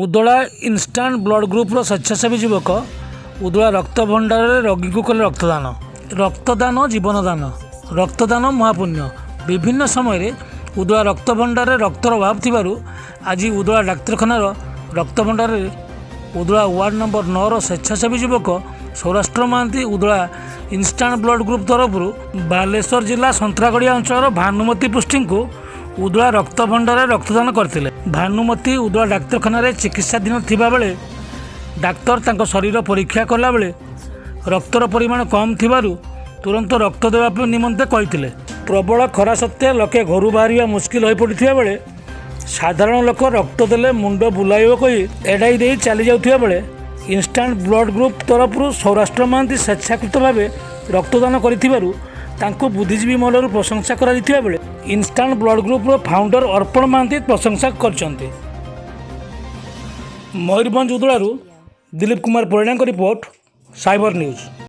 Udala instant blood ଗ୍ରୁପ୍ର ସ୍ୱେଚ୍ଛାସେବୀ ଯୁବକ ଉଦଳା ରକ୍ତ ଭଣ୍ଡାରରେ ରୋଗୀଙ୍କୁ କଲେ ରକ୍ତଦାନ। ରକ୍ତଦାନ ଜୀବନଦାନ, ରକ୍ତଦାନ ମହାପୁଣ୍ୟ। ବିଭିନ୍ନ ସମୟରେ ଉଦଳା ରକ୍ତ ଭଣ୍ଡାରରେ ରକ୍ତର ଅଭାବ ଥିବାରୁ ଆଜି ଉଦଳା ଡାକ୍ତରଖାନାର ରକ୍ତ ଭଣ୍ଡାରରେ ଉଦଳା ୱାର୍ଡ ନମ୍ବର 9ର ସ୍ୱେଚ୍ଛାସେବୀ ଯୁବକ Saurashtra Mohanty Udala instant blood group ତରଫରୁ ବାଲେଶ୍ୱର ଜିଲ୍ଲା ସନ୍ତ୍ରାଗଡ଼ିଆ ଅଞ୍ଚଳର ଭାନୁମତୀ ପୃଷ୍ଟିଙ୍କୁ ଉଦଳା ରକ୍ତ ଭଣ୍ଡାରରେ ରକ୍ତଦାନ କରିଥିଲେ। ଭାନୁମତୀ ଉଦଳା ଡାକ୍ତରଖାନାରେ ଚିକିତ୍ସାଧୀନ ଥିବାବେଳେ ଡାକ୍ତର ତାଙ୍କ ଶରୀର ପରୀକ୍ଷା କଲାବେଳେ ରକ୍ତର ପରିମାଣ କମ୍ ଥିବାରୁ ତୁରନ୍ତ ରକ୍ତ ଦେବା ପାଇଁ ନିମନ୍ତେ କହିଥିଲେ। ପ୍ରବଳ ଖରା ସତ୍ତ୍ୱେ ଲୋକେ ଘରୁ ବାହାରିବା ମୁସ୍କିଲ ହୋଇପଡ଼ିଥିବା ବେଳେ ସାଧାରଣ ଲୋକ ରକ୍ତ ଦେଲେ ମୁଣ୍ଡ ବୁଲାଇବ କହି ଏଡ଼ାଇ ଦେଇ ଚାଲି ଯାଉଥିବା ବେଳେ ଇନଷ୍ଟାଣ୍ଟ ବ୍ଲଡ୍ ଗ୍ରୁପ୍ ତରଫରୁ ସୌରାଷ୍ଟ୍ର ମହାନ୍ତି ସ୍ୱେଚ୍ଛାକୃତ ଭାବେ ରକ୍ତଦାନ କରିଥିବାରୁ ତାଙ୍କୁ ବୁଦ୍ଧିଜୀବୀ ମହଲରୁ ପ୍ରଶଂସା କରାଯାଇଥିବା ବେଳେ ଇନଷ୍ଟାଣ୍ଟ ବ୍ଲଡ୍ ଗ୍ରୁପ୍ର ଫାଉଣ୍ଡର ଅର୍ପଣ ମହାନ୍ତି ପ୍ରଶଂସା କରିଛନ୍ତି। ମୟୂରଭଞ୍ଜ ଉଦଳାରୁ ଦିଲୀପ କୁମାର ପରିଡ଼ାଙ୍କ ରିପୋର୍ଟ, ସାଇବର ନ୍ୟୁଜ୍।